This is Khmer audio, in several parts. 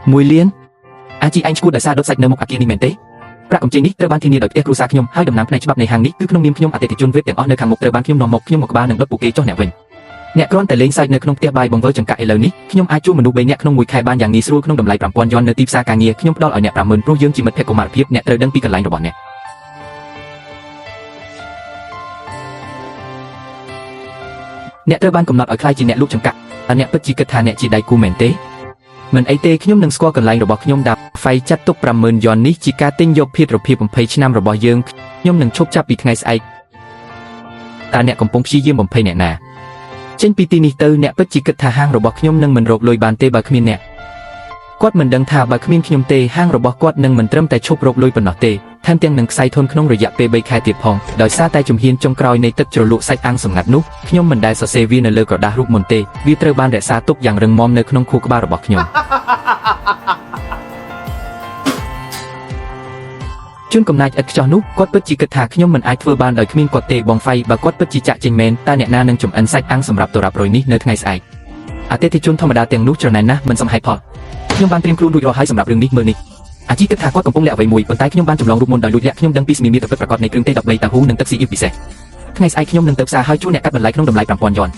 1លានអាជីឯងឈួតដោយសារដុតសាច់នៅមុខអាគារនេះមែនទេប្រាក់កម្ចីនេះត្រូវបានធានាដោយផ្ទះគ្រួសារខ្ញុំហើយតំណាងផ្នែកច្បាប់នៃហាងនេះគឺក្នុងនាមខ្ញុំអតិថិជនវេបទាំងអស់នៅខាងមុខត្រូវបានខ្ញុំនាំមកខ្ញុំមកក្បាលនឹងដុតពួកគេចុះអ្នកវិញអ្នកគ្រាន់តែលេងសើចនៅក្នុងផ្ទះបាយបង្វិលចង្កាក់ឥឡូវនេះខ្ញុំអាចជួលមនុស្ស3នាក់ក្នុងមួយខែបានយ៉ាងងាយស្រួលក្នុងតម្លៃ5000យន់នៅទីផ្សារការងារខ្ញុំផ្ដល់ឲ្យអ្នក50000ព្រោះយើងជាមិត្តភក្តិកុមារភាពអ្នកត្រូវដឹងពីកន្លែងរបស់អ្នកអ្នកត្រូវបានកំណត់ឲ្យក្លាយជាអ្នកលក់ចង្កាក់អ្នកពិតជាគិតថាអ្នកជាដៃគូមែនទេមិនអីទេខ្ញុំនឹងស្គាល់កន្លែងរបស់ខ្ញុំដាហ្វៃចាត់ទុក50000យន់នេះជាការទិញយកភៀតរភាព20ឆ្នាំរបស់យើងខ្ញុំនឹងឈប់ចាប់ពីថ្ងៃស្អែកតើអ្នកកំពុងព្យាយាមបំភ័យអ្នកណាចេញពីទីនេះទៅអ្នកពិតជាគិតថាហាងរបស់ខ្ញុំនឹងមិនរកលុយបានទេបើគ្មានអ្នកគាត់មិនដឹងថាបើគ្មានខ្ញុំទេហាងរបស់គាត់នឹងមិនត្រឹមតែឈប់រកលុយប៉ុណ្ណោះទេថែមទាំងនឹងខ្សែធនក្នុងរយៈពេល3ខែទៀតផងដោយសារតែជំហានចុងក្រោយនៃទឹកជ្រលក់សាច់អាំងសម្ងាត់នោះខ្ញុំមិនដែលសរសេរវានៅលើក្រដាសរូបមន្តទេវាត្រូវបានរក្សាទុកយ៉ាងរឹងមាំនៅក្នុងខួរក្បាលរបស់ខ្ញុំជួនកំណាចឥតខ្ចោះនោះគាត់ពិតជាគិតថាខ្ញុំមិនអាចធ្វើបានដោយគ្មានគាត់ទេបងហ្វៃបើគាត់ពិតជាចាក់ចេញមែនតើអ្នកណានឹងចំអិនសាច់អាំងសម្រាប់ទៅរាប់រយនេះនៅថ្ងៃស្អែកអតិថិជនធម្មតាទាំងនោះច្រណែនណាស់មិនសមហេតុផលខ្ញុំបានត្រៀមខ្លួនរួចរាល់ហើយសម្រាប់រឿងនេះមើលនេះអាជីគិតថាគាត់កំពុងលាក់អ្វីមួយប៉ុន្តែខ្ញុំបានចម្លងរូបមន្តដោយលួចលាក់ខ្ញុំដឹងពីស្មារតីពិតប្រាកដនៃគ្រឿងទេស13តាហ៊ូនិងទឹកស៊ីអ៊ីវពិសេសថ្ងៃស្អែកខ្ញុំនឹងទៅផ្សារហើយជួលអ្នកកាត់បន្លែក្នុងតម្លៃ5000យន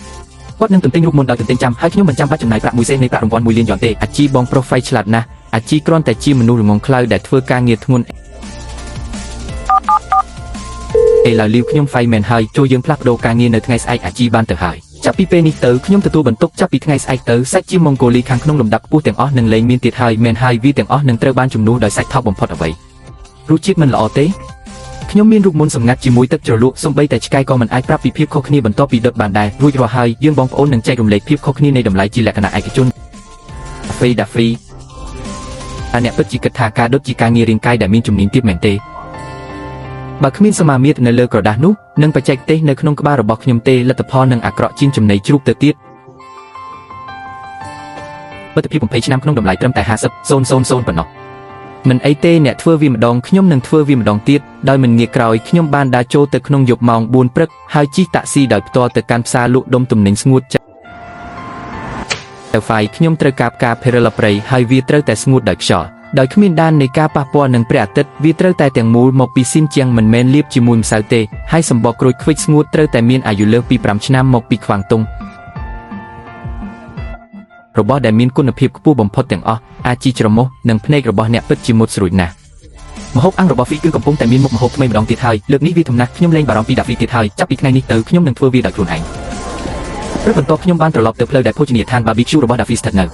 ់គាត់នឹងទន្ទិញរូបមន្តដោយទន្ទិញចាំហើយខ្ញុំមិនចាំបាច់ចំណាយប្រាក់មួយសេននៃប្រាក់រង្វាន់1លានយន់ទេអាជីបងប្រុសហ្វៃឆ្លាតណាស់អាជីគ្រាន់តែជាមនុស្សល្ងងខ្លៅដែលធ្វើការងារធ្ងន់ឥឡូវលាវខ្ញុំហ្វៃមែនហើយចូលយើងផ្លាស់ប្ដូរការងារនៅថ្ងៃស្អែកអាជីបានទៅហើយចាប់ពីពេលនេះទៅខ្ញុំទទួលបន្ទុកចាប់ពីថ្ងៃស្អែកទៅសាច់ជាម៉ុងហ្គោលីខាងក្នុងលំដាប់ខ្ពស់ទាំងអស់នឹងលែងមានទៀតហើយមែនហើយវាទាំងអស់នឹងត្រូវបានជំនួសដោយសាច់ថោកបំផុតអ្វីរសជាតិមិនល្អទេខ្ញុំមានរូបមន្តសម្ងាត់ជាមួយទឹកជ្រលក់សូម្បីតែឆ្កែក៏មិនអាចប្រាប់ពីភាពខុសគ្នាបន្ទាប់ពីដុតបានដែររួចរាល់ហើយយើងបងប្អូននឹងចែករំលែកភាពខុសគ្នានៃតម្លៃជាលក្ខណៈឯកជនហ្វេដាហ្វ្រីអ្នកពិតជាគិតថាការដុតជាការងាររាងកាយដែលមានជំនាញទៀតមែនទេបើគ្មានសមាមាត្រនៅលើក្រដាសនោះនិងបច្ចេកទេសនៅក្នុងក្បាលរបស់ខ្ញុំទេលទ្ធផលនឹងអាក្រក់ជាងចំណីជ្រូកទៅទៀតមិត្តភាព20ឆ្នាំក្នុងតម្លៃត្រឹមតែ50,000ប៉ុណ្ណោះមិនអីទេអ្នកធ្វើវាម្ដងខ្ញុំនឹងធ្វើវាម្ដងទៀតដោយមិនងាកក្រោយខ្ញុំបានដើរចូលទៅក្នុងយប់ម៉ោង4ព្រឹកហើយជិះតាក់ស៊ីដោយផ្ទាល់ទៅកាន់ផ្សារលក់ដុំទំនិញស្ងួតចៅហ្វៃខ្ញុំត្រូវការផ្កាភេរលព្រៃហើយវាត្រូវតែស្ងួតដោយខ្យល់ដោយគ្មានដាននៃការប៉ះពាល់នឹងព្រះអាទិត្យវាត្រូវតែទាំងមូលមកពីស៊ីនជាងមិនមែនលាបជាមួយម្សៅទេហើយសម្បកក្រូចខ្វិចស្ងួតត្រូវតែមានអាយុលើសពី5ឆ្នាំមកពីខ្វាងតុងរបស់ដែលមានគុណភាពខ្ពស់បំផុតទាំងអស់អាចជីច្រមុះនិងភ្នែករបស់អ្នកពិតជាមុតស្រួចណាស់ម្ហូបអាំងរបស់ហ្វីគឺកំពុងតែមានមុខម្ហូបថ្មីម្ដងទៀតហើយលើកនេះវាធំណាស់ខ្ញុំលែងបារម្ភពីដាហ្វីទៀតហើយចាប់ពីថ្ងៃនេះទៅខ្ញុំនឹងធ្វើវាដោយខ្លួនឯងព្រឹកបន្ទាប់ខ្ញុំបានត្រឡប់ទៅផ្លូវដែលភោជនីយដ្ឋាន Barbecue របស់ដាហ្វីស្ថិតន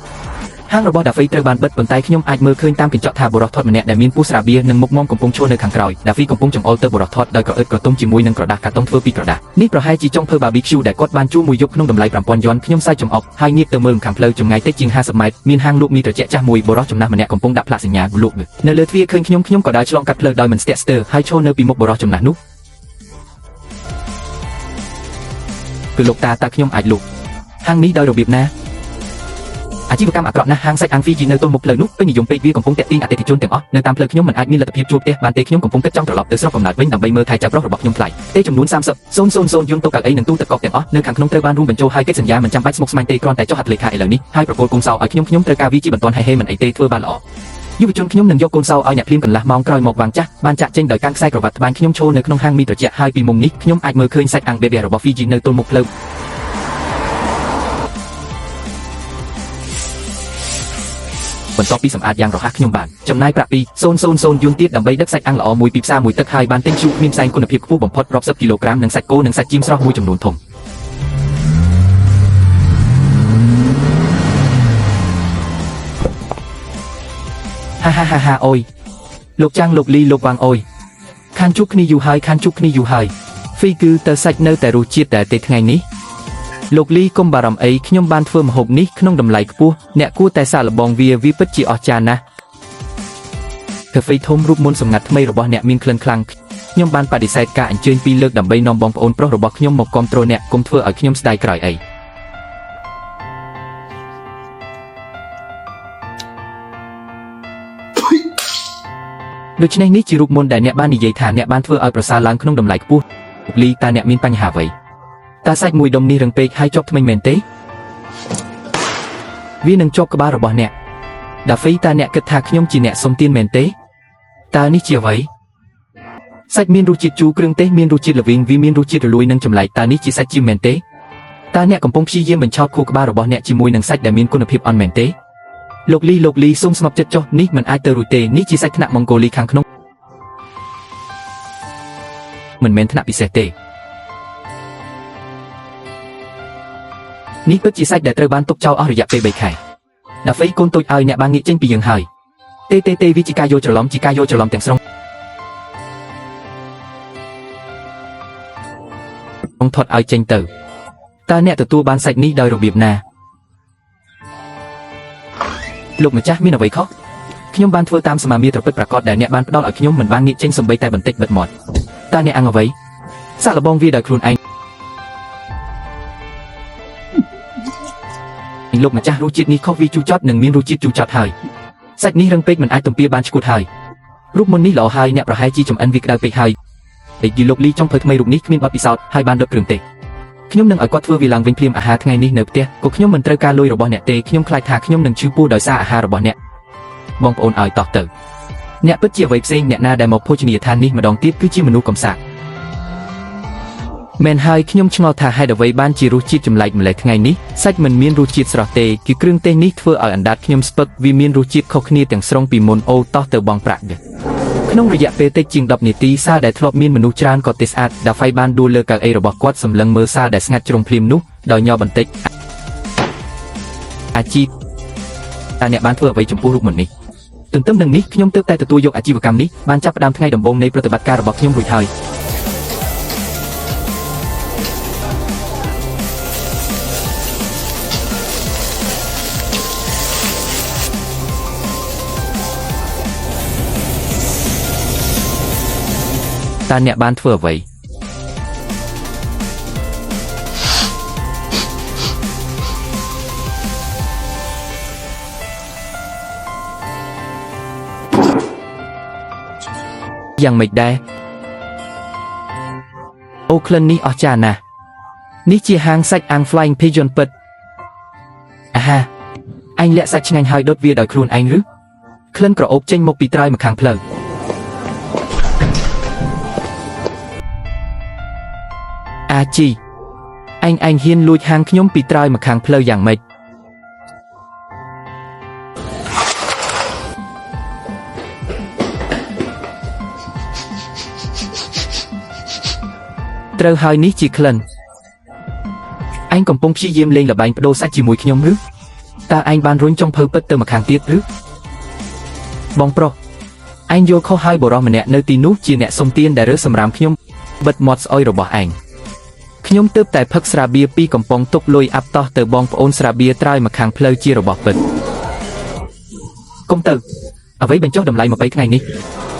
ៅហាងរបស់ដាហ្វីត្រូវបានបិទប៉ុន្តែខ្ញុំអាចមើលឃើញតាមកញ្ចក់ថាបុរសថតម្នាក់ដែលមានពោះស្រាបៀនិងមុខមាំកំពុងឈរនៅខាងក្រោយដាហ្វីកំពុងចង្អុលទៅបុរសថតដោយក្រអឺតក្រទុំជាមួយនឹងក្រដាសកាតុងធ្វើពីក្រដាសនេះប្រហែលជាចុងភៅ Barbecue ដែលគាត់បានជួលមួយយប់ក្នុងតម្លៃ5000យន់ខ្ញុំសើចចំអកហើយងាកទៅមើលខាងផ្លូវចម្ងាយតិចជាង50ម៉ែត្រមានហាងលក់មីត្រជាក់ចាស់មួយបុរសចំណាស់ម្នាក់កំពុងដាក់ផ្លាកសញ្ញាលក់នៅលើទ្វារឃើញខ្ញុំក៏ដើរឆ្លងកាត់ផ្លូវដោយមិនស្ទាក់ស្ទើរហើយឈរនៅពីមុខបុរសចំណាស់នោះគឺលោកតាតើខ្ញុំអាចលក់ហាងនេះដោយរបៀបណាអាជីវកម្មអាក្រក់ណាស់ហាងសាច់អាំងហ្វីជីនៅទល់មុខផ្លូវនោះពេញនិយមពេកវាកំពុងទាក់ទាញអតិថិជនទាំងអស់នៅតាមផ្លូវខ្ញុំមិនអាចមានលទ្ធភាពជួលផ្ទះបានទេខ្ញុំកំពុងគិតចង់ត្រឡប់ទៅស្រុកកំណើតវិញដើម្បីមើលថែចៅប្រុសរបស់ខ្ញុំថ្លៃទេចំនួន30,000យន្តតុកៅអីនិងទូទឹកកកទាំងអស់នៅខាងក្នុងត្រូវបានរួមបញ្ចូលហើយកិច្ចសន្យាមិនចាំបាច់ស្មុគស្មាញទេគ្រាន់តែចុះហត្ថលេខាឥឡូវនេះហើយប្រគល់កូនសោឲ្យខ្ញុំខ្ញុំត្រូវការវាជាបន្ទាន់ហេហេមិនអីទេធ្វើបានល្អយុវជនខ្ញុំនឹងយកកូនសោឲ្យអ្នកភ្លាមកន្លះម៉ោងក្រោយមកវាងចាស់បានចាក់ចេញដោយកាន់ខ្សែក្រវ៉ាត់ត្បាញខ្ញុំឈរនៅក្នុងហាងមីត្រជាក់ហើយពីមុំនេះខ្ញុំអាចមើលឃើញសាច់អាំងបេបេរបស់ Fiji នៅទល់មុខផ្លូវបន្ទាប់ពីសម្អាតយ៉ាងរហ័សខ្ញុំបានចំណាយប្រាក់ពី000យួនទៀតដើម្បីដឹកសាច់អាំងល្អមួយពីផ្សារមួយទឹកហើយបានទិញជ្រូកគ្មានផ្សែងគុណភាពខ្ពស់បំផុតរាប់សិបគីឡូក្រាមនិងសាច់គោនិងសាច់ចៀមស្រស់មួយចំនួនធំហាហាហាហាអូយលោកចាំងលោកលីលោកវាងអូយខានជួបគ្នាយូរហើយខានជួបគ្នាយូរហើយហ្វីគឺតើសាច់នៅតែរសជាតិតែទេថ្ងៃនេះលោកលីកុំបារម្ភអីខ្ញុំបានធ្វើម្ហូបនេះក្នុងតម្លៃខ្ពស់អ្នកគួរតែសាកល្បងវាពិតជាអស្ចារ្យណាស់កាហ្វេធំរូបមន្តសម្ងាត់ថ្មីរបស់អ្នកមានក្លិនខ្លាំងខ្ញុំបានបដិសេធការអញ្ជើញពីរលើកដើម្បីនាំបងប្អូនប្រុសរបស់ខ្ញុំមកគាំទ្រអ្នកកុំធ្វើឲ្យខ្ញុំស្ដាយក្រោយអីដូច្នេះនេះជារូបមន្តដែលអ្នកបាននិយាយថាអ្នកបានធ្វើឲ្យប្រសើរឡើងក្នុងតម្លៃខ្ពស់លីតើអ្នកមានបញ្ហាអ្វីតើសាច់មួយដុំនេះរឹងពេកហើយជាប់ធ្មេញមែនទេវានឹងជាប់ក្បាលរបស់អ្នក ដាហ្វីតើអ្នកគិតថាខ្ញុំជាអ្នកសុំទានមែនទេតើនេះជាអ្វីសាច់មានរសជាតិជូរគ្រឿងទេសមានរសជាតិល្វីងវាមានរសជាតិរលួយនិងចម្លែកតើនេះជាសាច់ចៀមមែនទេតើអ្នកកំពុងព្យាយាមបញ្ឆោតខួរក្បាលរបស់អ្នកជាមួយនឹងសាច់ដែលមានគុណភាពអន់មែនទេលោកលីលោកលីសូមស្ងប់ចិត្តចុះនេះមិនអាចទៅរួចទេនេះជាសាច់ថ្នាក់ម៉ុងហ្គោលីខាងក្នុងមិនមែនថ្នាក់ពិសេសទេនេះពិតជាសាច់ដែលត្រូវបានទុកចោលអស់រយៈពេល3ខែដាហ្វេកូនតូចឲ្យអ្នកបានងាកចេញពីយើងហើយទេទេទេវាជាការយល់ច្រឡំជាការយល់ច្រឡំទាំងស្រុងថត់ឲ្យចេញទៅតើអ្នកទទួលបានសាច់នេះដោយរបៀបណាលោកម្ចាស់មានអ្វីខុសខ្ញុំបានធ្វើតាមសមាមាត្រពិតប្រាកដដែលអ្នកបានផ្ដល់ឲ្យខ្ញុំមិនបានងាកចេញសំបីតែបន្តិចបិទមាត់តើអ្នកអាំងអ្វីសាក់លបងវាដោយខ្លួនឯងលោកម្ចាស់រសជាតិនេះខុសវាជូរចត់និងមានរសជាតិជូរចត់ហើយសាច់នេះរឹងពេកមិនអាចទំពាបានឆ្កួតហើយរូបមន្តនេះល្អហើយអ្នកប្រហែលជាចំអិនវាក្តៅពេកហើយឯគីលោកលីចុងភៅថ្មីរូបនេះគ្មានបទពិសោធន៍ហើយបានដុតគ្រឿងទេសខ្ញុំនឹងឲ្យគាត់ធ្វើវាឡើងវិញភ្លាមអាហារថ្ងៃនេះនៅផ្ទះក៏ខ្ញុំមិនត្រូវការលុយរបស់អ្នកទេខ្ញុំខ្លាចថាខ្ញុំនឹងឈឺពោះដោយសារអាហាររបស់អ្នកបងប្អូនឲ្យតោះទៅអ្នកពិតជាអ្វីផ្សេងអ្នកណាដែលមកភោជនីយដ្ឋាននេះម្ដងទៀតគឺជាមនុស្សកំសាកមែនហើយខ្ញុំឆ្ងល់ថាហេតុអ្វីបានជារសជាតិចម្លែកម្ល៉េះថ្ងៃនេះសាច់មិនមានរសជាតិស្រស់ទេគឺគ្រឿងទេសនេះធ្វើឲ្យអណ្ដាតខ្ញុំស្ពឹកវាមានរសជាតិខុសគ្នាទាំងស្រុងពីមុនអូតោះទៅបងប្រាក់ក្នុងរយៈពេលតិចជាង10នាទីសាលដែលធ្លាប់មានមនុស្សច្រើនក៏ទេស្អាតដាហ្វៃបានដួលលើកៅអីរបស់គាត់សម្លឹងមើលសាលដែលស្ងាត់ជ្រុងភ្លាមនោះដោយញ័របន្តិចអាជីតើអ្នកបានធ្វើអ្វីចំពោះរូបមន្តនេះទន្ទឹមនឹងនេះខ្ញុំទើបតែទទួលយកអាជីវកម្មនេះបានចាប់ផ្ដើមថ្ងៃដំបូងនៃប្រតិបត្តិការរបស់ខ្ញុំរួចហើយតើអ្នកបានធ្វើអ្វីយ៉ាងម៉េចដែរអូក្លិននេះអស្ចារ្យណាស់នេះជាហាងសាច់អាំង Flying Pigeon ពិតអាហាអញលាក់សាច់ឆ្ងាញ់ហើយដុតវាដោយខ្លួនឯងឬក្លិនក្រអូបចេញមកពីត្រើយម្ខាងផ្លូវអាជីអញឯងហ៊ានលួចហាងខ្ញុំពីត្រើយម្ខាងផ្លូវយ៉ាងម៉េចត្រូវហើយនេះជាក្លិនអញកំពុងព្យាយាមលេងល្បែងបដូរសាច់ជាមួយខ្ញុំឬតើឯងបានរុញចុងភៅពិតទៅម្ខាងទៀតឬបងប្រុសឯងយល់ខុសហើយបុរសម្នាក់នៅទីនោះជាអ្នកសុំទានដែលរើសសម្រាមខ្ញុំបិទមាត់ស្អុយរបស់ឯងខ្ញុំទើបតែផឹកស្រាបៀរពីកំប៉ុងទុកលុយអាប់តោះទៅបងប្អូនស្រាបៀរត្រើយម្ខាងផ្លូវជារបស់ពិតកុំទៅអ្វីបញ្ចុះតម្លៃ20ថ្ងៃនេះ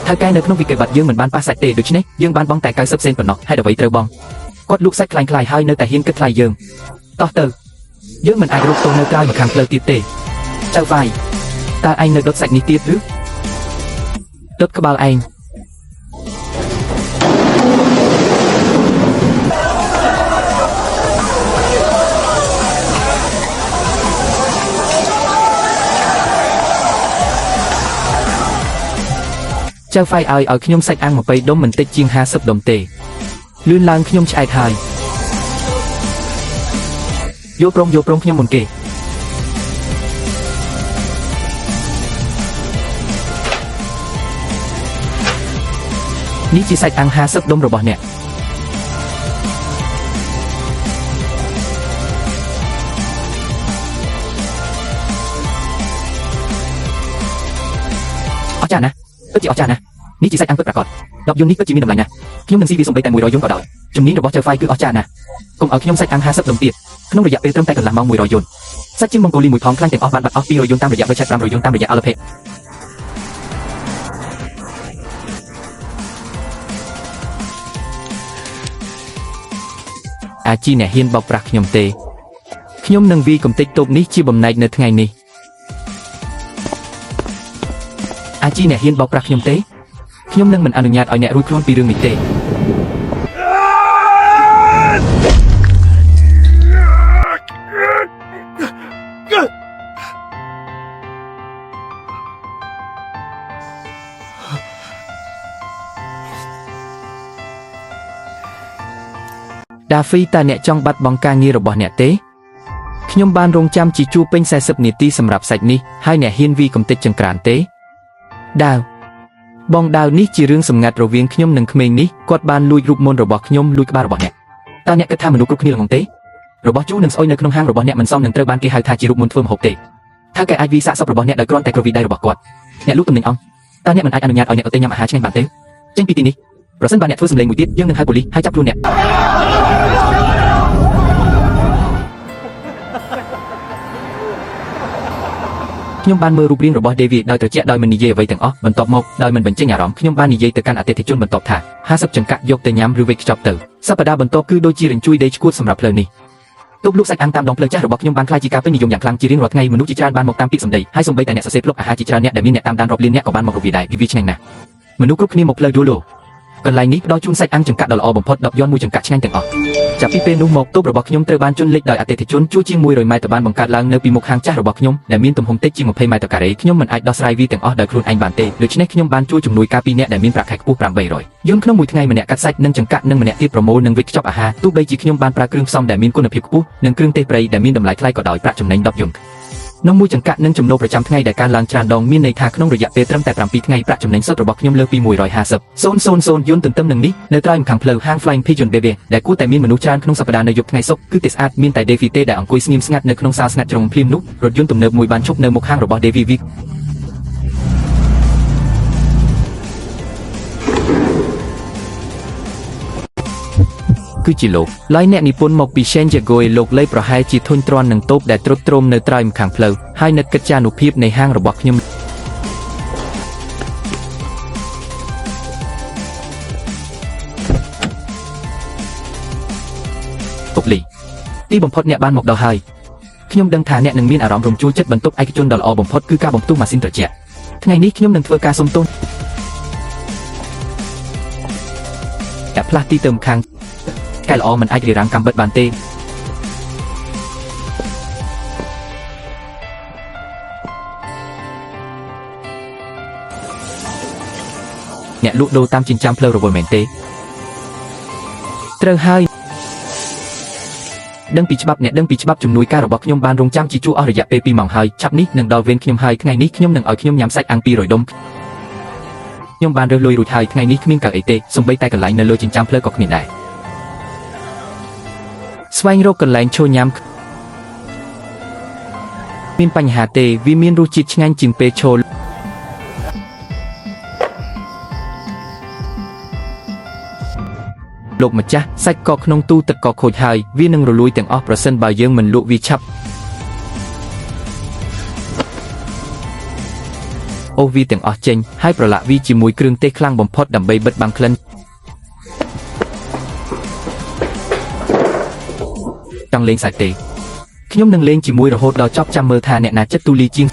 ថៅកែនៅក្នុងវិក័យប័ត្រយើងមិនបានប៉ះសាច់ទេដូច្នេះយើងបានបង់តែ90សេនប៉ុណ្ណោះហេតុអ្វីត្រូវបង់គាត់លក់សាច់ខ្លាញ់ៗហើយនៅតែហ៊ានគិតថ្លៃយើងតោះទៅយើងមិនអាចរកទោសនៅត្រើយម្ខាងផ្លូវទៀតទេចៅហ្វាយតើឯងនៅដុតសាច់នេះទៀតឬដុតក្បាលឯងចៅហ្វាយឲ្យខ្ញុំសាច់អាំង20ដុំមិនតិចជាង50ដុំទេលឿនឡើងខ្ញុំឆ្អែតហើយយកព្រមយកព្រមខ្ញុំមុនគេនេះជាសាច់អាំង50ដុំរបស់អ្នកអស្ចារ្យណាស់ពិតជាអស្ចារ្យណាស់នេះជាសាច់អាំងពិតប្រាកដ10យួននេះពិតជាមានតម្លៃណាស់ខ្ញុំនឹងស៊ីវាសំបីតែ100យួនក៏ដោយជំនាញរបស់ចៅហ្វាយគឺអស្ចារ្យណាស់កុំឲ្យខ្ញុំសាច់អាំង50ដុំទៀតក្នុងរយៈពេលត្រឹមតែកន្លះម៉ោង100យួនសាច់ជាងម៉ុងហ្គោលីមួយផងខ្លាញ់ទាំងអស់បានបាត់អស់200យួនតាមរយៈ WeChat 500យួនតាមរយៈ Alipay អាជីអ្នកហ៊ានបោកប្រាស់ខ្ញុំទេខ្ញុំនឹងវាយកំទេចតូបនេះជាបំណែកនៅថ្ងៃនេះអាជីអ្នកហ៊ានបោកប្រាស់ខ្ញុំទេខ្ញុំនឹងមិនអនុញ្ញាតឲ្យអ្នករួចខ្លួនពីរឿងនេះទេ ដាហ្វីតើអ្នកចង់បាត់បង់ការងាររបស់អ្នកទេខ្ញុំបានរងចាំជាជួរពេញ40នាទីសម្រាប់សាច់នេះហើយអ្នកហ៊ានវីកំទេចចង្ក្រានទេដាវបងដាវនេះជារឿងសម្ងាត់រវាងខ្ញុំនិងក្មេងនេះគាត់បានលួចរូបមន្តរបស់ខ្ញុំលួចក្បាលរបស់អ្នកតើអ្នកគិតថាមនុស្សគ្រប់គ្នាល្ងងទេរបស់ជូរនិងស្អុយនៅក្នុងហាងរបស់អ្នកមិនសមនឹងត្រូវបានគេហៅថាជារូបមន្តធ្វើម្ហូបទេថាគេអាចវីសាកសពរបស់អ្នកដោយគ្រាន់តែគ្រវីដៃរបស់គាត់អ្នកលូកទំនិញអង្គតើអ្នកមិនអាចអនុញ្ញាតឲ្យអ្នកដទៃញ៉ាំអាហារឆ្ងាញ់បានទេចេញពីទីនេះប្រសិនបើអ្នកធ្វើសម្លេងមួយទៀតយើងនឹងហៅប៉ូលីសហើយចាប់ខ្លួនអ្នកខ្ញុំបានមើលរូបរាងរបស់ David ដោយត្រជាក់ដោយមិននិយាយអ្វីទាំងអស់បន្ទាប់មកដោយមិនបញ្ចេញអារម្មណ៍ខ្ញុំបាននិយាយទៅកាន់អតិថិជនបន្ទាប់ថា50ចង្កាក់យកទៅញ៉ាំឬវេចខ្ចប់ទៅសប្តាហ៍បន្ទាប់គឺដូចជារញ្ជួយដីឆ្កួតសម្រាប់ផ្លូវនេះទូបលក់សាច់អាំងតាមដងផ្លូវចាស់របស់ខ្ញុំបានក្លាយជាការពេញនិយមយ៉ាងខ្លាំងជារៀងរាល់ថ្ងៃមនុស្សជាច្រើនបានមកតាមពាក្យសម្ដីហើយសូម្បីតែអ្នកសរសេរប្លុកអាហារជាច្រើនអ្នកដែលមានអ្នកតាមដានរាប់លានអ្នកក៏បានមករកវាដែរវាឆ្ងាញ់ណាស់មនុស្សគ្រប់គ្នាមកផ្លូវយូឡូកន្លែងនេះផ្ដល់ជូនសាច់អាំងចង្កាក់ដ៏ល្អបំផុត10យន់មួយចង្កាក់ឆ្ងាញ់ទាំងអស់ចាប់ពីពេលនោះមកទូបរបស់ខ្ញុំត្រូវបានជន់លិចដោយអតិថិជនជួជាង100ម៉ែត្របានបង្កើតឡើងនៅពីមុខហាងចាស់របស់ខ្ញុំដែលមានទំហំតិចជាង20ម៉ែត្រការ៉េខ្ញុំមិនអាចដោះស្រាយវាទាំងអស់ដោយខ្លួនឯងបានទេដូច្នេះខ្ញុំបានជួលជំនួយការពីរនាក់ដែលមានប្រាក់ខែខ្ពស់800យន្តក្នុងមួយថ្ងៃម្នាក់កាត់សាច់និងចង្កាក់និងម្នាក់ទៀតប្រមូលនិងវេចខ្ចប់អាហារទោះបីជាខ្ញុំបានប្រើគ្រឿងផ្សំដែលមានគុណភាពខ្ពស់និងគ្រឿងទេសព្រៃដែលមានតម្លៃថ្លៃក៏ដោយប្រាក់ចំណេញ10យន្តក្នុងមួយចង្កាក់និងចំណូលប្រចាំថ្ងៃដែលកើនឡើងច្រើនដងមានន័យថាក្នុងរយៈពេលត្រឹមតែ7ថ្ងៃប្រាក់ចំណេញសុទ្ធរបស់ខ្ញុំលើសពី150 000យន្តទន្ទឹមនឹងនេះនៅត្រើយម្ខាងផ្លូវហាង Flying Pigeon Baby ដែលគួរតែមានមនុស្សច្រើនក្នុងសប្តាហ៍នៅយប់ថ្ងៃសុក្រគឺទេស្អាតមានតែ Davy ទេដែលអង្គុយស្ងៀមស្ងាត់នៅក្នុងសាលស្ងាត់ជ្រុងភ្លាមនោះរថយន្តទំនើបមួយបានឈប់នៅមុខហាងរបស់ Davy វីគឺជាលោកឡើយអ្នកនិពន្ធមកពី Shenjagoy លោកលៃប្រហែលជាធុញទ្រាន់នឹងតូបដែលទ្រុឌទ្រោមនៅត្រើយម្ខាងផ្លូវហើយនឹកគិតចានុភាពនៃហាងរបស់ខ្ញុំពុកលីទីបំផុតអ្នកបានមកដល់ហើយខ្ញុំដឹងថាអ្នកនឹងមានអារម្មណ៍រំជួលចិត្តបន្ទប់ឯកជនដ៏ល្អបំផុតគឺការបំផ្ទុះម៉ាស៊ីនត្រជាក់ថ្ងៃនេះខ្ញុំនឹងធ្វើការសុំទោសអ្នកផ្លាស់ទីទៅម្ខាងកែល្អមិនអាចរារាំងកម្មបិទបានទេអ្នកលក់ដូរតាមចិញ្ចើមផ្លូវរវល់មែនទេត្រូវហើយដឹងពីច្បាប់អ្នកដឹងពីច្បាប់ជំនួយការរបស់ខ្ញុំបានរងចាំជាជួរអស់រយៈពេល2ម៉ោងហើយឆាប់នេះនឹងដល់វេនខ្ញុំហើយថ្ងៃនេះខ្ញុំនឹងឲ្យខ្ញុំញ៉ាំសាច់អាំង200ដុំខ្ញុំបានរើសលុយរួចហើយថ្ងៃនេះគ្មានកៅអីទេសូម្បីតែកន្លែងនៅលើចិញ្ចើមផ្លូវក៏គ្មានដែរស្វែងរកកន្លែងឈរញ៉ាំមានបញ្ហាទេវាមានរសជាតិឆ្ងាញ់ជាងពេលឈរលោកម្ចាស់សាច់កក្នុងទូទឹកកខូចហើយវានឹងរលួយទាំងអស់ប្រសិនបើយើងមិនលក់វាឆាប់អូសវាទាំងអស់ចេញហើយប្រឡាក់វាជាមួយគ្រឿងទេសខ្លាំងបំផុតដើម្បីបិទបាំងក្លិនចង់លេងសាច់ទេខ្ញុំនឹងលេងជាមួយរហូតដល់ចប់ចាំមើលថាអ្នកណាចិត្តទូលីជាង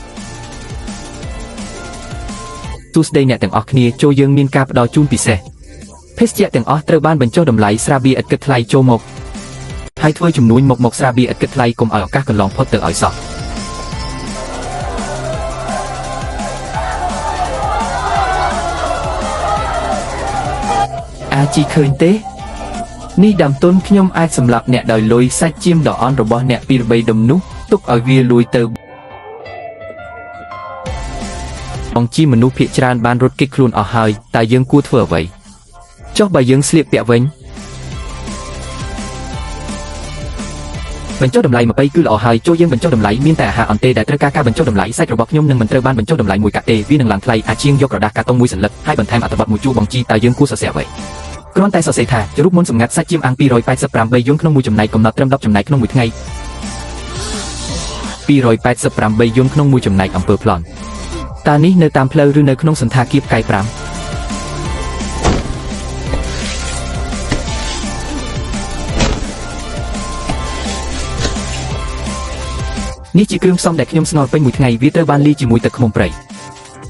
សួស្តីអ្នកទាំងអស់គ្នាចូលយើងមានការផ្ដល់ជូនពិសេសភេសជ្ជៈទាំងអស់ត្រូវបានបញ្ចុះតម្លៃស្រាបៀរឥតគិតថ្លៃចូលមកហើយធ្វើជំនួញមកស្រាបៀរឥតគិតថ្លៃកុំឲ្យឱកាសកន្លងផុតទៅឲ្យសោះអាជីឃើញទេនេះដើមទុនខ្ញុំអាចសម្លាប់អ្នកដោយលុយសាច់ចៀមដ៏អន់របស់អ្នកពីរបីដុំនោះទុកឲ្យវាលួយទៅបងជីមនុស្សភាគច្រើនបានរត់គេចខ្លួនអស់ហើយតើយើងគួរធ្វើអ្វីចុះបើយើងស្លៀកពាក់វិញបញ្ចុះតម្លៃ20គឺល្អហើយចូលយើងបញ្ចុះតម្លៃមានតែអាហារអន្តេដែលត្រូវការការបញ្ចុះតម្លៃសាច់របស់ខ្ញុំនឹងមិនត្រូវបានបញ្ចុះតម្លៃមួយកាក់ទេវានឹងឡើងថ្លៃអាចជាងយកក្រដាសកាតុងមួយសន្លឹកហើយបន្ថែមអត្ថបទមួយជួរបងជីតើយើងគួរសរសេរអ្វីគ្រាន់តែសរសេរថារូបមន្តសម្ងាត់សាច់ចៀមអាំង288យន្តក្នុងមួយចំណែកកំណត់ត្រឹម10ចំណែកក្នុងមួយថ្ងៃ288យន្តក្នុងមួយចំណែកអំពើប្លន់តើនេះនៅតាមផ្លូវឬនៅក្នុងសណ្ឋាគារផ្កាយ5នេះជាគ្រឿងផ្សំដែលខ្ញុំស្ងោរពេញមួយថ្ងៃវាត្រូវបានលាយជាមួយទឹកឃ្មុំព្រៃ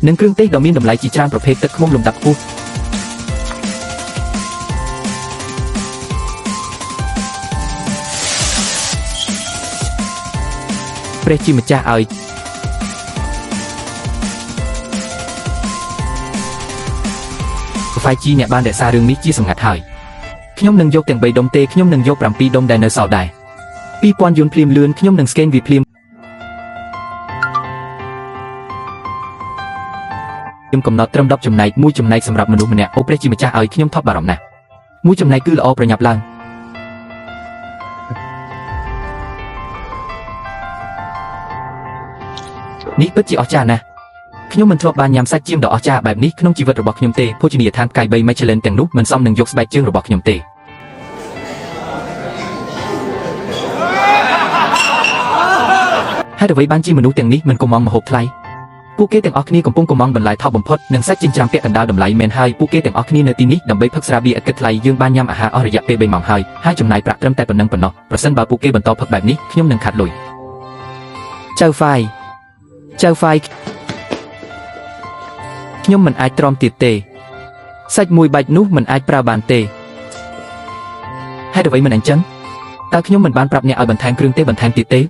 និងគ្រឿងទេសដ៏មានតម្លៃជាច្រើនប្រភេទទឹកឃ្មុំលំដាប់ខ្ពស់ព្រះជាម្ចាស់ឲ្យ 5G អ្នកបានរក្សារឿងនេះជាសម្ងាត់ហើយ ខ្ញុំនឹងយកទាំង3ដុំទេខ្ញុំនឹងយក7ដុំដែលនៅសល់ដែរ2000យួនភ្លាមលឿនខ្ញុំនឹងស្កេនវាភ្លាមខ្ញុំកំណត់ត្រឹម10ចំណែកមួយចំណែកសម្រាប់មនុស្សម្នាក់អូព្រះជាម្ចាស់ឲ្យខ្ញុំថប់បារម្ភណាស់មួយចំណែកគឺល្អប្រញាប់ឡើងនេះពិតជាអស្ចារ្យណាស់ខ្ញុំមិនធ្លាប់បានញ៉ាំសាច់ចៀមដ៏អស្ចារ្យបែបនេះក្នុងជីវិតរបស់ខ្ញុំទេភោជនីយដ្ឋានផ្កាយ3 Michelin ទាំងនោះមិនសមនឹងយកស្បែកជើងរបស់ខ្ញុំទេហេតុអ្វីបានជាមនុស្សទាំងនេះមិនកុម្ម៉ង់ម្ហូបថ្លៃពួកគេទាំងអស់គ្នាកំពុងកុម្ម៉ង់បន្លែថោកបំផុតនិងសាច់ចិញ្ច្រាំពាក់កណ្ដាលតម្លៃមែនហើយពួកគេទាំងអស់គ្នានៅទីនេះដើម្បីផឹកស្រាបៀរឥតគិតថ្លៃយើងបានញ៉ាំអាហារអស់រយៈពេល3ម៉ោងហើយហើយចំណាយប្រាក់ត្រឹមតែប៉ុណ្ណឹងប៉ុណ្ណោះប្រសិនបើពួកគេបន្តផឹកបែបនេះខ្ញុំនឹងខាត់លុយចៅហ្វាយចៅហ្វាយខ្ញុំមិនអាចទ្រាំទៀតទេសាច់មួយបាច់នោះមិនអាចប្រើបានទេហេតុអ្វីមិនអញ្ចឹងតើខ្ញុំមិនបានប្រាប់អ្នកឲ្យបន្ថែមគ្រឿងទេបន្ថែមទៀតទេ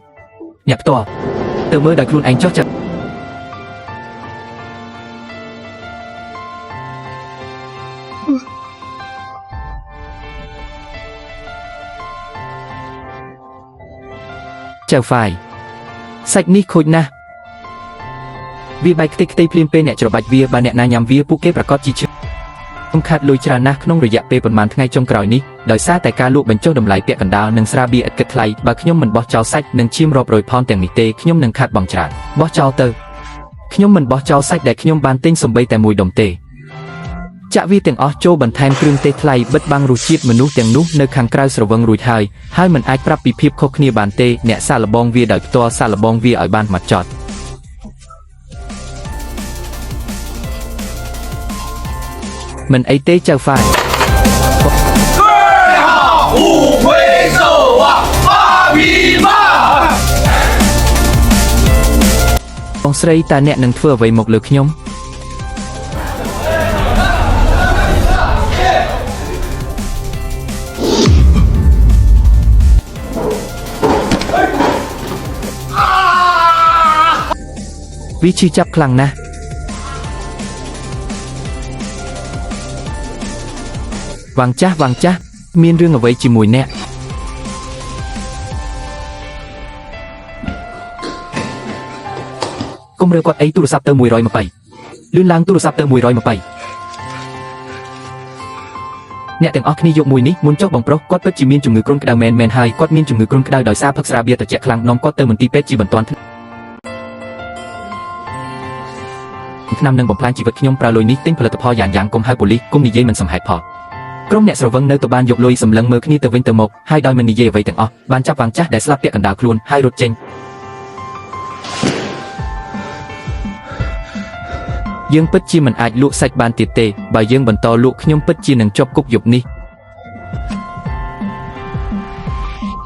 អ្នកផ្ទាល់ទៅមើលដោយខ្លួនឯងចុះចិត្តចៅហ្វាយសាច់នេះខូចណាស់វាបែកខ្ទេចខ្ទីភ្លាមពេលអ្នកច្របាច់វាបើអ្នកណាញ៉ាំវាពួកគេប្រកាសជាឈឺខ្ញុំខាតលុយច្រើនណាស់ក្នុងរយៈពេលប៉ុន្មានថ្ងៃចុងក្រោយនេះដោយសារតែការលក់បញ្ចុះតម្លៃពាក់កណ្ដាលនិងស្រាបៀរឥតគិតថ្លៃបើខ្ញុំមិនបោះចោលសាច់និងឈាមរាប់រយផោនទាំងនេះទេខ្ញុំនឹងខាតបង់ច្រើនបោះចោលទៅខ្ញុំមិនបោះចោលសាច់ដែលខ្ញុំបានទិញសូម្បីតែមួយដុំទេចាក់វាទាំងអស់ចូលបន្ថែមគ្រឿងទេសថ្លៃបិទបាំងរសជាតិមនុស្សទាំងនោះនៅខាងក្រៅស្រវឹងរួចហើយហើយមិនអាចប្រាប់ពីភាពខុសគ្នាបានទេអ្នកសាកល្បងវាដោយផ្ទាល់សាកល្បងវាឲ្យបានហ្មត់ចត់មិនអីទេចៅហ្វាយ 五魁首啊，八匹马。 បងស្រីតើអ្នកនឹងធ្វើអ្វីមកលើខ្ញុំវាឈឺចាប់ខ្លាំងណាស់វាងចាស់វាងចាស់មានរឿងអ្វីជាមួយអ្នកកុំរើគាត់អីទូរស័ព្ទទៅ120លឿនឡើងទូរស័ព្ទទៅ120អ្នកទាំងអស់គ្នាយកមួយនេះមុនចុះបងប្រុសគាត់ពិតជាមានជំងឺគ្រុនក្តៅមែនមែនហើយគាត់មានជំងឺគ្រុនក្តៅដោយសារផឹកស្រាបៀរត្រជាក់ខ្លាំងនាំគាត់ទៅមន្ទីរពេទ្យជាបន្ទាន់ថ្នាំនឹងបំផ្លាញជីវិតខ្ញុំប្រើលុយនេះទិញផលិតផលយ៉ាងយ៉ាងកុំហៅប៉ូលីសកុំនិយាយមិនសមហេតុផលក្រុមអ្នកស្រវឹងនៅទៅបានយកលុយសម្លឹងមើលគ្នាទៅវិញទៅមកហើយដោយមិននិយាយអ្វីទាំងអស់បានចាប់វាងចាស់ដែលស្លាប់ពាក់កណ្ដាលខ្លួនហើយរត់ចេញយើងពិតជាមិនអាចលក់សាច់បានទៀតទេបើយើងបន្តលក់ខ្ញុំពិតជានឹងជាប់គុកយប់នេះ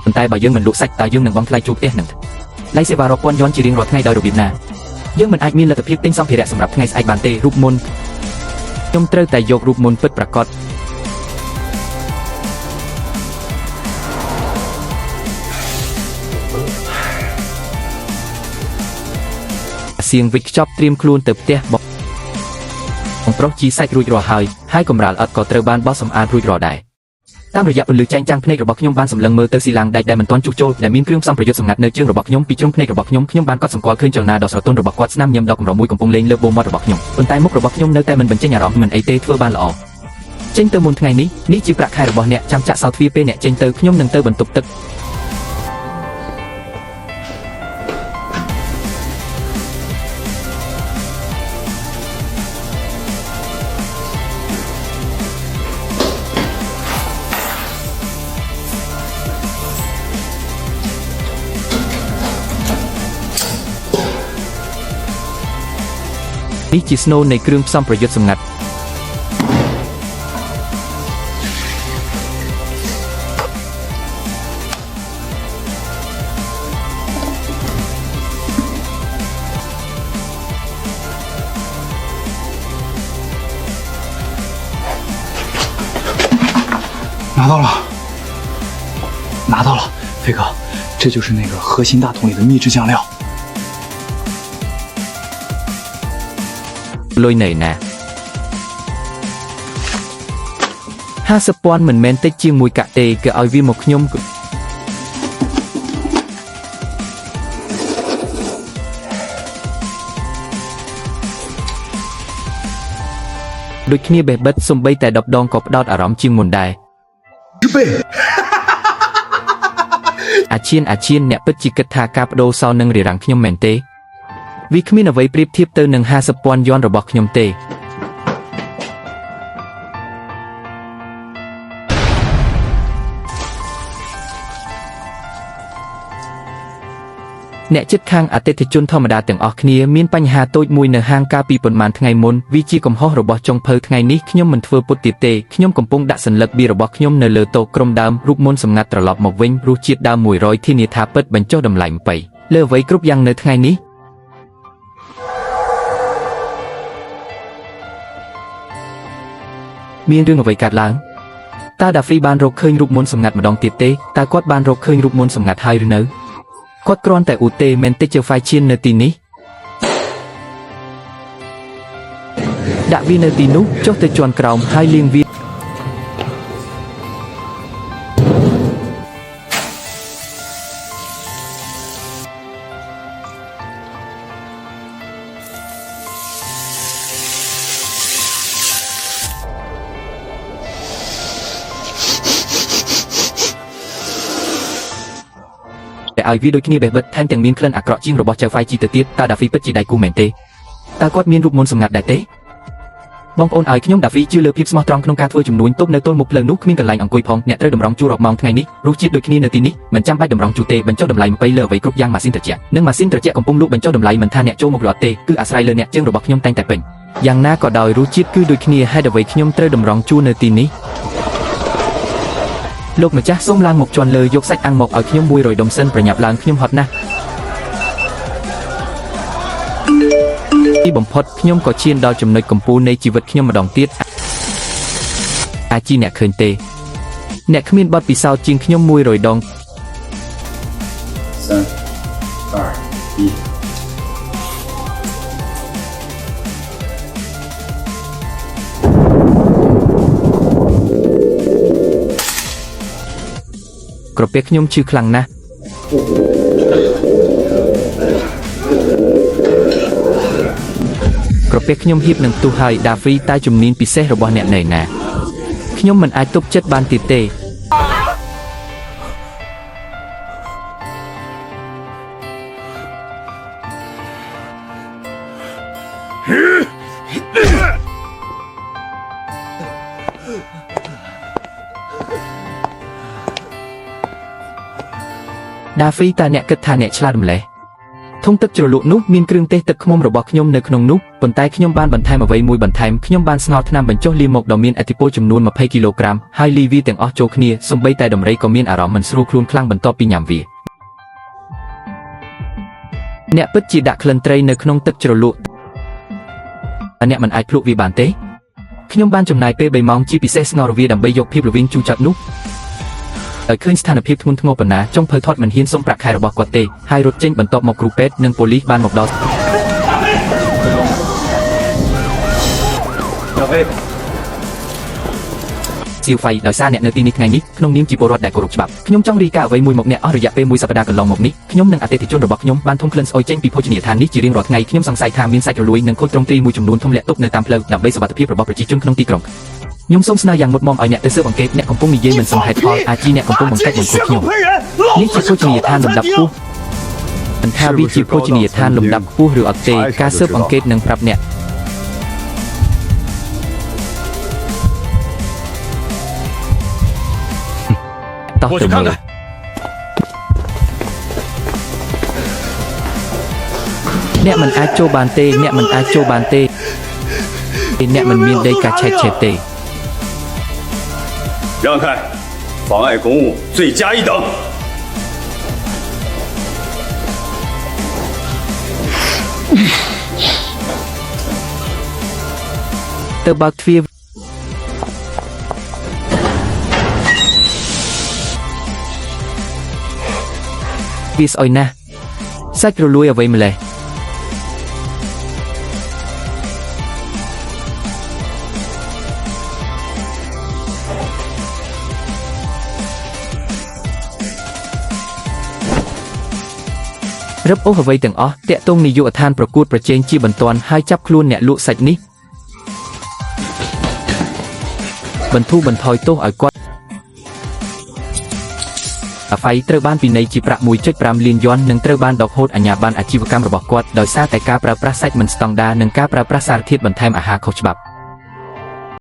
ប៉ុន្តែបើយើងមិនលក់សាច់តើយើងនឹងបង់ថ្លៃជួលផ្ទះនឹងថ្លៃសេវារាប់ពាន់យន់ជារៀងរាល់ថ្ងៃដោយរបៀបណាយើងមិនអាចមានលទ្ធភាពទិញសម្ភារៈសម្រាប់ថ្ងៃស្អែកបានទេរូបមន្តខ្ញុំត្រូវតែយករូបមន្តពិតប្រាកដសៀងវិចខ្ចប់ត្រៀមខ្លួនទៅផ្ទះបងប្រុសជីសាច់រួចរាល់ហើយហើយកម្រាលអត់ក៏ត្រូវបានបោសសម្អាតរួចរាល់ដែរតាមរយៈពន្លឺចែងចាំងភ្នែករបស់ខ្ញុំបានសម្លឹងមើលទៅស៊ីឡាំងដែកដែលមិនទាន់ជួសជុលដែលមានគ្រឿងផ្សំប្រយុទ្ធសម្ងាត់នៅជើងរបស់ខ្ញុំពីជ្រុងភ្នែករបស់ខ្ញុំខ្ញុំបានកត់សម្គាល់ឃើញចលនាដ៏ស្រទន់របស់គាត់ស្នាមញញឹមដ៏កម្រមួយកំពុងលេងលើបូមមាត់របស់ខ្ញុំប៉ុន្តែមុខរបស់ខ្ញុំនៅតែមិនបញ្ចេញអារម្មណ៍មិនអីទេធ្វើបានល្អចេញទៅមុនថ្ងៃនេះនេះជាប្រាក់ខែរបស់អ្នកចាំចាក់សោទ្វារពេលអ្នកចេញទៅខ្ញុំនឹងទៅបន្ទប់ទឹកនេះជាស្នូលនៃគ្រឿងផ្សំប្រយុទ្ធសម្ងាត់ 拿到了，拿到了，飞哥，这就是那个核心大桶里的秘制酱料。 លុយនៅណា 50,000មិនមែនតិចជាងមួយកាក់ទេគឺឲ្យវាមកខ្ញុំដូចគ្នាបេះបិទសំបីតែ10ដងក៏ផ្ដោតអារម្មណ៍ជាងមុនដែរអាឈៀនអាឈៀនអ្នកពិតជាគិតថាការបដូរសោនឹងរារាំងខ្ញុំមែនទេវាគ្មានអ្វីប្រៀបធៀបទៅនឹង50,000យួនរបស់ខ្ញុំទេអ្នកជិតខាងអតិថិជនធម្មតាទាំងអស់គ្នាមានបញ្ហាតូចមួយនៅហាងកាលពីប៉ុន្មានថ្ងៃមុនវាជាកំហុសរបស់ចុងភៅថ្ងៃនេះខ្ញុំមិនធ្វើពុតទៀតទេខ្ញុំកំពុងដាក់សន្លឹកបៀរបស់ខ្ញុំនៅលើតូក្រុមដើមរូបមន្តសម្ងាត់ត្រឡប់មកវិញរសជាតិដើម100ធានាថាពិតបញ្ចុះតម្លៃ20លើអ្វីគ្រប់យ៉ាងនៅថ្ងៃនេះមានរឿងអ្វីកើតឡើងតើដាហ្វ្រីបានរកឃើញរូបមន្តសម្ងាត់ម្ដងទៀតទេតើគាត់បានរកឃើញរូបមន្តសម្ងាត់ហើយឬនៅគាត់គ្រាន់តែអ៊ូទេមែនតិចជាហ្វៃឈៀននៅទីនេះដាក់វានៅទីនោះចុះទៅជាន់ក្រោមហើយលាងវាតែឲ្យវាដូចគ្នាបេះបិទថែមទាំងមានក្លិនអាក្រក់ជាងរបស់ចៅហ្វៃជីទៅទៀតតើដាហ្វីពិតជាដៃគូមែនទេតើគាត់មានរូបមន្តសម្ងាត់ដែរទេបងប្អូនឲ្យខ្ញុំដាហ្វីជឿលើភាពស្មោះត្រង់ក្នុងការធ្វើជំនួញទប់នៅទល់មុខផ្លូវនោះគ្មានកន្លែងអង្គុយផងអ្នកត្រូវតម្រង់ជួររាប់ម៉ោងថ្ងៃនេះរសជាតិដូចគ្នានៅទីនេះមិនចាំបាច់តម្រង់ជួរទេបញ្ចុះតម្លៃ20លើអ្វីគ្រប់យ៉ាងម៉ាស៊ីនត្រជាក់និងម៉ាស៊ីនត្រជាក់កំពុងលក់បញ្ចុះតម្លៃមិនថាអ្នកចូលមកឬអត់ទេគឺអាស្រ័យលើអ្នកជើងរបស់ខ្ញុំតែងតែពេញយ៉ាងណាក៏ដោយរសជាតិគឺដូចគ្នាហេតុអ្វីខ្ញុំត្រូវតម្រង់ជួរនៅទីនេះលោកម្ចាស់សូមឡើងមកជន់លើយកសាច់អាំងមកឲ្យខ្ញុំ100ដុំសិនប្រញាប់ឡើងខ្ញុំហត់ណាស់ទីបំផុតខ្ញុំក៏ឈានដល់ចំណុចកំពូលនៃជីវិតខ្ញុំម្ដងទៀតអាជីអ្នកឃើញទេអ្នកគ្មានបទពិសោធន៍ជាងខ្ញុំ100ដង 三、二、一。ក្រពះខ្ញុំឈឺខ្លាំងណាស់ក្រពះខ្ញុំហៀបនឹងផ្ទុះហើយដាហ្វ្រីតើជំនាញពិសេសរបស់អ្នកនៅណាខ្ញុំមិនអាចទប់ចិត្តបានទៀតទេដាហ្វ្រីតើអ្នកគិតថាអ្នកឆ្លាតម្លេះធុងទឹកជ្រលក់នោះមានគ្រឿងទេសទឹកឃ្មុំរបស់ខ្ញុំនៅក្នុងនោះប៉ុន្តែខ្ញុំបានបន្ថែមអ្វីមួយបន្ថែមខ្ញុំបានស្ងោរថ្នាំបញ្ចុះលាមកដ៏មានឥទ្ធិពលចំនួន20គីឡូក្រាមហើយលីវាទាំងអស់ចូលគ្នាសូម្បីតែដំរីក៏មានអារម្មណ៍មិនស្រួលខ្លួនខ្លាំងបន្ទាប់ពីញ៉ាំវាអ្នកពិតជាដាក់ក្លិនត្រីនៅក្នុងទឹកជ្រលក់អ្នកមិនអាចភ្លក់វាបានទេខ្ញុំបានចំណាយពេល3ម៉ោងជាពិសេសស្ងោរវាដើម្បីយកភាពល្វីងជូរចត់នោះដោយឃើញស្ថានភាពធ្ងន់ធ្ងរប៉ុណ្ណាចុងភៅថតមិនហ៊ានសុំប្រាក់ខែរបស់គាត់ទេហើយរត់ចេញបន្ទាប់មកគ្រូពេទ្យនិងប៉ូលីសបានមកដល់សៀវហ្វៃដោយសារអ្នកនៅទីនេះថ្ងៃនេះក្នុងនាមជាពលរដ្ឋដែលគោរពច្បាប់ខ្ញុំចង់រាយការណ៍អ្វីមួយមកអ្នកអស់រយៈពេលមួយសប្តាហ៍កន្លងមកនេះខ្ញុំនិងអតិថិជនរបស់ខ្ញុំបានធំក្លិនស្អុយចេញពីភោជនីយដ្ឋាននេះជារៀងរាល់ថ្ងៃខ្ញុំសង្ស័យថាមានសាច់រលួយនិងខូចទ្រង់ទ្រាយមួយចំនួនធំលាក់ទុកនៅតាមផ្លូវដើម្បីសុវត្ថិភាពរបស់ប្រជាជនក្នុងទីក្រុងខ្ញុំសូមស្នើយ៉ាងមុតមមឲ្យអ្នកទៅស៊ើបអង្កេតអ្នកកំពុងនិយាយមិនសមហេតុផលអាជីអ្នកកំពុងបង្កាច់បង្ខូចខ្ញុំនេះជាភោជនីយដ្ឋានលំដាប់ខ្ពស់មិនថាវាជាភោជនីយដ្ឋានលំដាប់ខ្ពស់ឬអត់ទេការស៊ើបអង្កេតនឹងប្រាប់អ្នកតោះទៅមើលអ្នកមិនអាចចូលបានទេអ្នកមិនអាចចូលបានទេអ្នកមិនមានដីកាឆែកឆេរទេ 让开，妨碍公务，罪加一等。ទៅបើកទ្វារវាស្អុយណាស់សាច់រលួយអ្វីម្លេះ រឹបអូសអ្វីទាំងអស់តាក់ទងនាយកដ្ឋានប្រកួតប្រជែងជាបន្ទាន់ហើយចាប់ខ្លួនអ្នកលក់សាច់នេះបន្ធូរបន្ថយទោសឲ្យគាត់អាហ្វៃត្រូវបានពិន័យជាប្រាក់1.5លានយ័ននិងត្រូវបានដកហូតអាជ្ញាប័ណ្ណអាជីវកម្មរបស់គាត់ដោយសារតែការប្រើប្រាស់សាច់មិនស្តង់ដារនិងការប្រើប្រាស់សារធាតុបន្ថែមអាហារខុសច្បាប់។